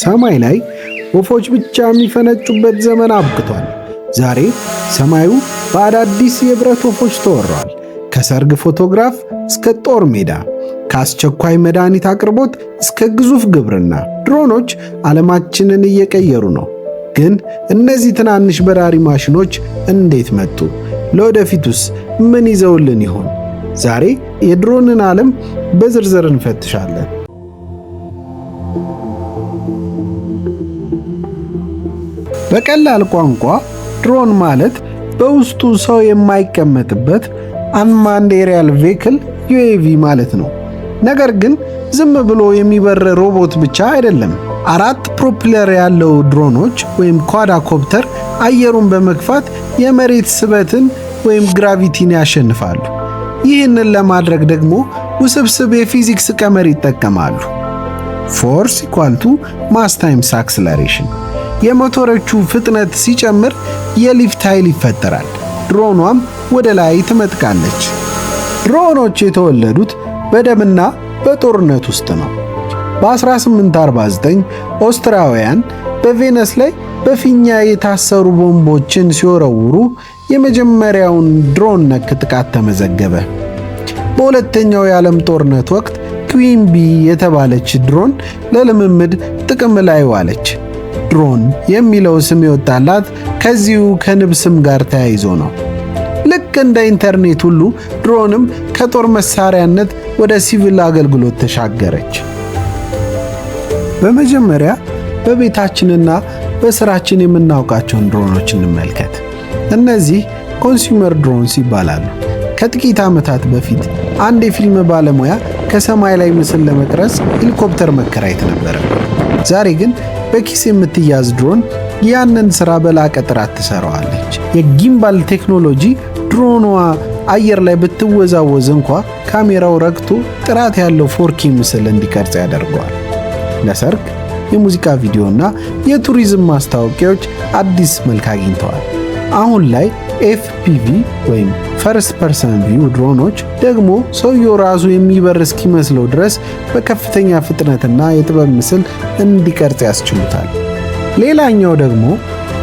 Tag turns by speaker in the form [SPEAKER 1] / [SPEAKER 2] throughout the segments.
[SPEAKER 1] ሰማይ ላይ ወፎች ብቻ የሚፈነጩበት ዘመን አብቅቷል። ዛሬ ሰማዩ በአዳዲስ የብረት ወፎች ተወሯል። ከሰርግ ፎቶግራፍ እስከ ጦር ሜዳ፣ ከአስቸኳይ መድኃኒት አቅርቦት እስከ ግዙፍ ግብርና ድሮኖች ዓለማችንን እየቀየሩ ነው። ግን እነዚህ ትናንሽ በራሪ ማሽኖች እንዴት መጡ? ለወደፊቱስ ምን ይዘውልን ይሆን? ዛሬ የድሮንን ዓለም በዝርዝር እንፈትሻለን። በቀላል ቋንቋ ድሮን ማለት በውስጡ ሰው የማይቀመጥበት unmanned aerial vehicle፣ UAV ማለት ነው። ነገር ግን ዝም ብሎ የሚበር ሮቦት ብቻ አይደለም። አራት propeller ያለው ድሮኖች ወይም quadcopter አየሩን በመግፋት የመሬት ስበትን ወይም gravity ን ያሸንፋሉ። ይህንን ለማድረግ ደግሞ ውስብስብ የፊዚክስ ቀመር ይጠቀማሉ። Force equal to mass times acceleration። የሞተሮቹ ፍጥነት ሲጨምር የሊፍት ኃይል ይፈጠራል። ድሮኗም ወደ ላይ ትመጥቃለች። ድሮኖች የተወለዱት በደምና በጦርነት ውስጥ ነው። በ1849 ኦስትራውያን በቬነስ ላይ በፊኛ የታሰሩ ቦምቦችን ሲወረውሩ የመጀመሪያውን ድሮን ነክ ጥቃት ተመዘገበ። በሁለተኛው የዓለም ጦርነት ወቅት Queen Bee የተባለች ድሮን ለልምምድ ጥቅም ላይ ዋለች። ድሮን የሚለው ስም የወጣላት ከዚሁ ከንብ ስም ጋር ተያይዞ ነው። ልክ እንደ ኢንተርኔት ሁሉ ድሮንም ከጦር መሳሪያነት ወደ ሲቪል አገልግሎት ተሻገረች። በመጀመሪያ በቤታችንና በስራችን የምናውቃቸውን ድሮኖች እንመልከት። እነዚህ consumer drones ይባላሉ። ከጥቂት ዓመታት በፊት አንድ የፊልም ባለሙያ ከሰማይ ላይ ምስል ለመቅረጽ ሄሊኮፕተር መከራየት ነበረበት። ዛሬ ግን በኪስ የምትያዝ ድሮን ያንን ስራ በላቀ ጥራት ትሰራዋለች። የ gimbal ቴክኖሎጂ ድሮኗ አየር ላይ ብትወዛወዝ እንኳ ካሜራው ረግቶ ጥራት ያለው 4K ምስል እንዲቀርጽ ያደርገዋል። ለሰርግ፣ የሙዚቃ ቪዲዮ እና የቱሪዝም ማስታወቂያዎች አዲስ መልክ አግኝተዋል። አሁን ላይ FPV ወይም first person view ድሮኖች ደግሞ ሰውየው ራሱ የሚበር እስኪመስለው ድረስ በከፍተኛ ፍጥነትና የጥበብ ምስል እንዲቀርጽ ያስችሉታል። ሌላኛው ደግሞ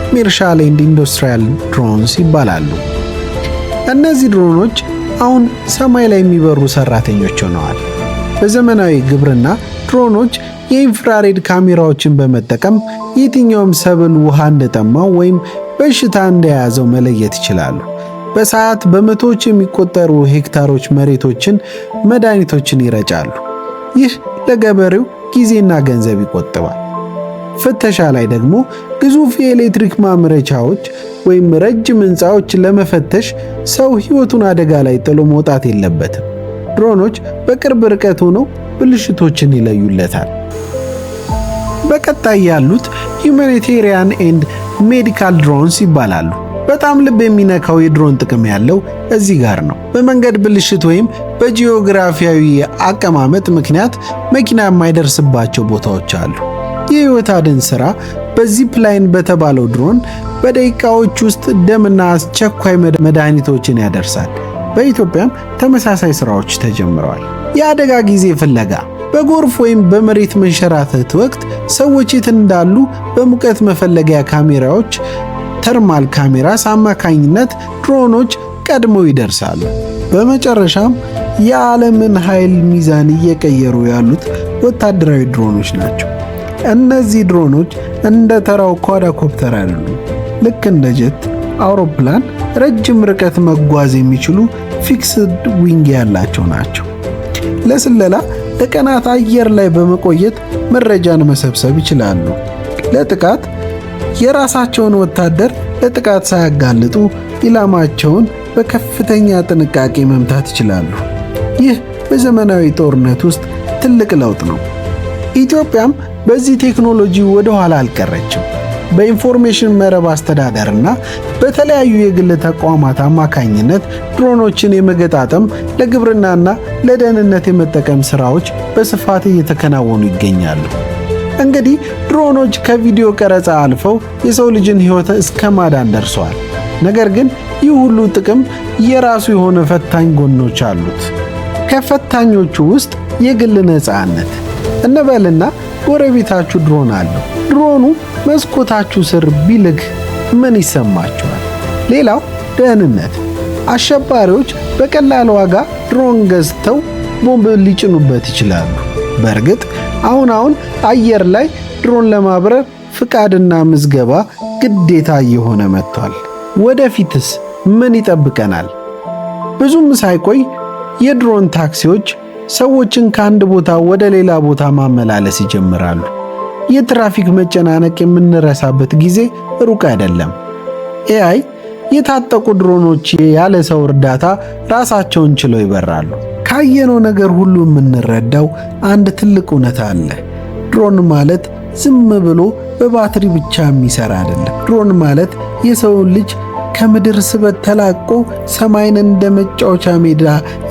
[SPEAKER 1] commercial and industrial drones ይባላሉ። እነዚህ ድሮኖች አሁን ሰማይ ላይ የሚበሩ ሰራተኞች ሆነዋል። በዘመናዊ ግብርና ድሮኖች የ infrared ካሜራዎችን በመጠቀም የትኛውም ሰብል ውሃ እንደጠማው ወይም በሽታ እንደያዘው መለየት ይችላሉ። በሰዓት በመቶዎች የሚቆጠሩ ሄክታሮች መሬቶችን መድኃኒቶችን ይረጫሉ። ይህ ለገበሬው ጊዜና ገንዘብ ይቆጥባል። ፍተሻ ላይ ደግሞ ግዙፍ የኤሌክትሪክ ማምረቻዎች ወይም ረጅም ሕንፃዎች ለመፈተሽ ሰው ሕይወቱን አደጋ ላይ ጥሎ መውጣት የለበትም። ድሮኖች በቅርብ ርቀት ሆነው ብልሽቶችን ይለዩለታል። በቀጣይ ያሉት humanitarian and medical drones ይባላሉ። በጣም ልብ የሚነካው የድሮን ጥቅም ያለው እዚህ ጋር ነው። በመንገድ ብልሽት ወይም በጂኦግራፊያዊ አቀማመጥ ምክንያት መኪና የማይደርስባቸው ቦታዎች አሉ። የሕይወት አድን ሥራ በ Zipline በተባለው ድሮን በደቂቃዎች ውስጥ ደምና አስቸኳይ መድኃኒቶችን ያደርሳል። በኢትዮጵያም ተመሳሳይ ሥራዎች ተጀምረዋል። የአደጋ ጊዜ ፍለጋ፣ በጎርፍ ወይም በመሬት መንሸራተት ወቅት ሰዎች የት እንዳሉ በሙቀት መፈለጊያ ካሜራዎች፣ thermal cameras አማካኝነት ድሮኖች ቀድመው ይደርሳሉ። በመጨረሻም የዓለምን ኃይል ሚዛን እየቀየሩ ያሉት ወታደራዊ ድሮኖች ናቸው። እነዚህ ድሮኖች እንደ ተራው quadcopter አይደሉም። ልክ እንደ ጀት አውሮፕላን ረጅም ርቀት መጓዝ የሚችሉ fixed wing ያላቸው ናቸው። ለስለላ ለቀናት አየር ላይ በመቆየት መረጃን መሰብሰብ ይችላሉ። ለጥቃት የራሳቸውን ወታደር ለጥቃት ሳያጋልጡ ኢላማቸውን በከፍተኛ ጥንቃቄ መምታት ይችላሉ። ይህ በዘመናዊ ጦርነት ውስጥ ትልቅ ለውጥ ነው። ኢትዮጵያም በዚህ ቴክኖሎጂ ወደ ኋላ አልቀረችም። በኢንፎርሜሽን መረብ አስተዳደርና በተለያዩ የግል ተቋማት አማካኝነት ድሮኖችን የመገጣጠም፣ ለግብርናና ለደህንነት የመጠቀም ስራዎች በስፋት እየተከናወኑ ይገኛሉ። እንግዲህ ድሮኖች ከቪዲዮ ቀረጻ አልፈው የሰው ልጅን ሕይወት እስከ ማዳን ደርሰዋል። ነገር ግን ይህ ሁሉ ጥቅም የራሱ የሆነ ፈታኝ ጎኖች አሉት። ከፈታኞቹ ውስጥ የግል ነፃነት እንበልና ጎረቤታችሁ ድሮን አለው። ድሮኑ መስኮታችሁ ስር ቢልክ ምን ይሰማችኋል? ሌላው ደህንነት። አሸባሪዎች በቀላል ዋጋ ድሮን ገዝተው ቦምብ ሊጭኑበት ይችላሉ። በእርግጥ አሁን አሁን አየር ላይ ድሮን ለማብረር ፍቃድና ምዝገባ ግዴታ እየሆነ መጥቷል። ወደፊትስ ምን ይጠብቀናል? ብዙም ሳይቆይ የድሮን ታክሲዎች ሰዎችን ከአንድ ቦታ ወደ ሌላ ቦታ ማመላለስ ይጀምራሉ። የትራፊክ መጨናነቅ የምንረሳበት ጊዜ ሩቅ አይደለም። AI የታጠቁ ድሮኖች ያለ ሰው እርዳታ ራሳቸውን ችለው ይበራሉ። ካየነው ነገር ሁሉ የምንረዳው አንድ ትልቅ እውነት አለ። ድሮን ማለት ዝም ብሎ በባትሪ ብቻ የሚሰራ አይደለም። ድሮን ማለት የሰውን ልጅ ከምድር ስበት ተላቆ ሰማይን እንደ መጫወቻ ሜዳ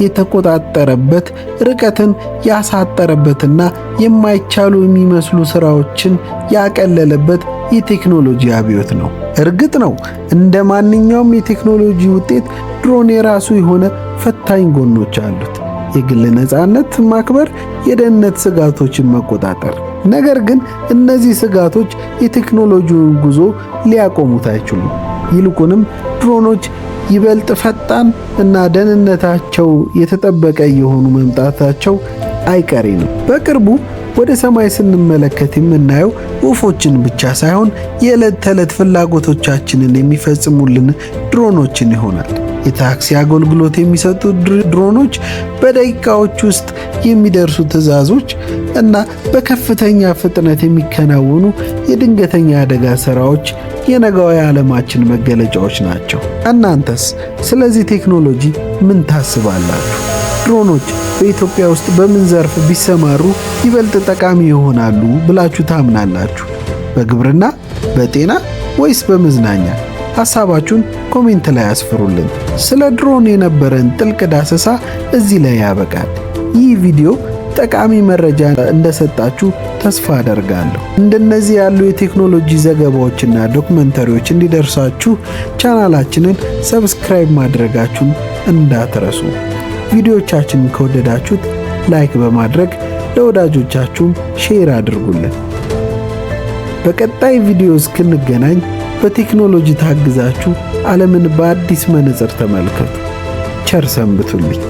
[SPEAKER 1] የተቆጣጠረበት፣ ርቀትን ያሳጠረበትና የማይቻሉ የሚመስሉ ስራዎችን ያቀለለበት የቴክኖሎጂ አብዮት ነው። እርግጥ ነው፣ እንደ ማንኛውም የቴክኖሎጂ ውጤት ድሮን የራሱ የሆነ ፈታኝ ጎኖች አሉት። የግል ነፃነት ማክበር፣ የደህንነት ስጋቶችን መቆጣጠር። ነገር ግን እነዚህ ስጋቶች የቴክኖሎጂውን ጉዞ ሊያቆሙት አይችሉም። ይልቁንም ድሮኖች ይበልጥ ፈጣን እና ደህንነታቸው የተጠበቀ እየሆኑ መምጣታቸው አይቀሬ ነው። በቅርቡ ወደ ሰማይ ስንመለከት የምናየው ወፎችን ብቻ ሳይሆን የዕለት ተዕለት ፍላጎቶቻችንን የሚፈጽሙልን ድሮኖችን ይሆናል። የታክሲ አገልግሎት የሚሰጡ ድሮኖች፣ በደቂቃዎች ውስጥ የሚደርሱ ትዕዛዞች እና በከፍተኛ ፍጥነት የሚከናወኑ የድንገተኛ አደጋ ስራዎች የነገው የዓለማችን መገለጫዎች ናቸው። እናንተስ ስለዚህ ቴክኖሎጂ ምን ታስባላችሁ? ድሮኖች በኢትዮጵያ ውስጥ በምን ዘርፍ ቢሰማሩ ይበልጥ ጠቃሚ ይሆናሉ ብላችሁ ታምናላችሁ? በግብርና፣ በጤና ወይስ በመዝናኛ? ሐሳባችሁን comment ላይ አስፍሩልን። ስለ ድሮን የነበረን ጥልቅ ዳሰሳ እዚህ ላይ ያበቃል። ይህ ቪዲዮ ጠቃሚ መረጃ እንደሰጣችሁ ተስፋ አደርጋለሁ። እንደነዚህ ያሉ የቴክኖሎጂ ዘገባዎችና ዶክመንተሪዎች እንዲደርሳችሁ ቻናላችንን subscribe ማድረጋችሁን እንዳትረሱ። ቪዲዮቻችንን ከወደዳችሁት like በማድረግ ለወዳጆቻችሁም share አድርጉልን። በቀጣይ ቪዲዮ እስክንገናኝ በቴክኖሎጂ ታግዛችሁ ዓለምን በአዲስ መነጽር ተመልከቱ። ቸር ሰንብቱልኝ።